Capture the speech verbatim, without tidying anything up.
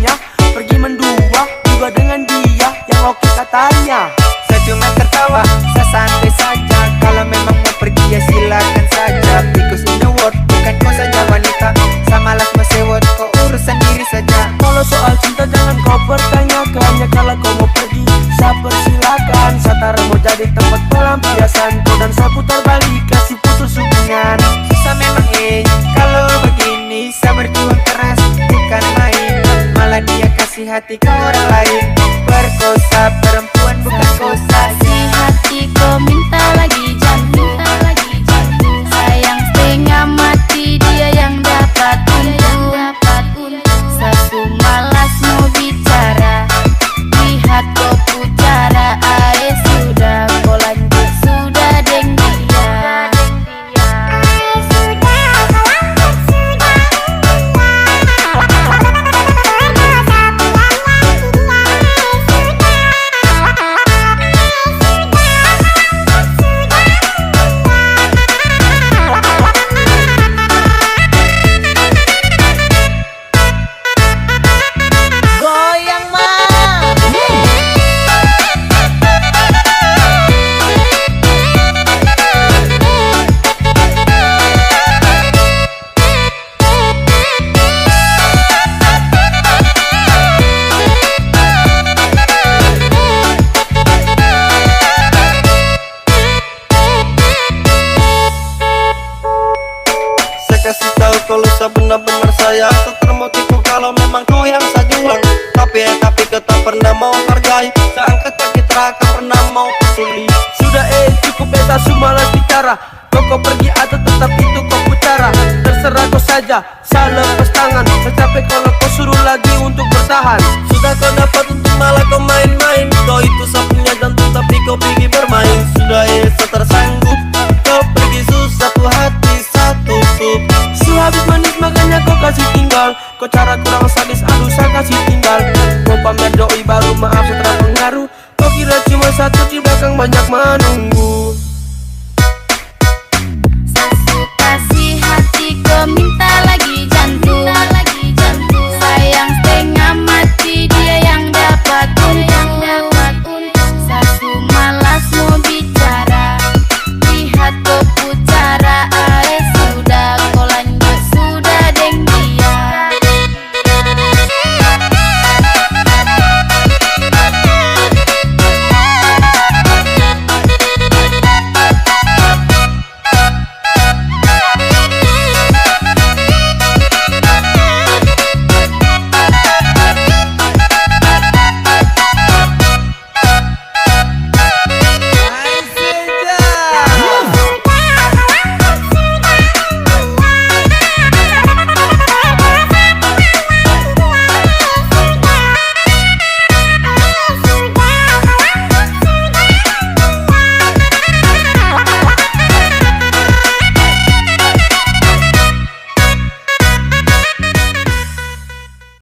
Nya pergi mendua juga dengan dia yang oke katanya. Sa cuma tertawa, sa santai saja. Kalau memang mau pergi, ya silakan saja. Because in the world, bukan kau saja wanita. Sa malas mau sewot, kau urus sendiri saja. Kalau soal cinta, jangan kau pertanyakan. Ya, kalau kau mau pergi, sa persilakan. Sa tara mau jadi tempat pelampiasan. Kau dan sa putar balik, kasih putus hubungan. Susah memang, eh, kalau begini. Sa berjuang keras, bukan main. Malah dia kasih hati ke orang lain. Perkosa perempuan bukan kosa. Kasih hati ko minta lagi jang, minta lagi jang. Sayang setengah mati dia yang dapat untung. Sa su malas mo bicara. Lihat ko pu cara, ae sudah ko lanjut sudah deng dia. Goyang, Ma. Sa kasi tau kalu sa benar-benar sayang, sa tar mau tipu kalu memang kau yang sa jual. Tapi, eh, tapi kau tak pernah mau hargai. Sa angkat kaki terakhir pernah mau peduli. Sudah, eh, cukup, beta su malas bicara. Mau kau pergi atau tetap itu kau pu cara, terserah kau saja. Sa lepas tangan, sa capek kalau kau suruh lagi untuk bertahan. Sudah kau dapat untung malah kau main-main. Kau itu sa punya jantung tapi kau pigi bermain. Sudah, eh, sa tak sanggup. Kau pergi susah pu hati sa tutup. Su habis manis makanya kau kasih tinggal. Kau cara kurang sadis, aduh sa kasih tinggal. Kau pamer doi baru maaf sa terpengaruh. Kau kira cuma satu di belakang banyak manung.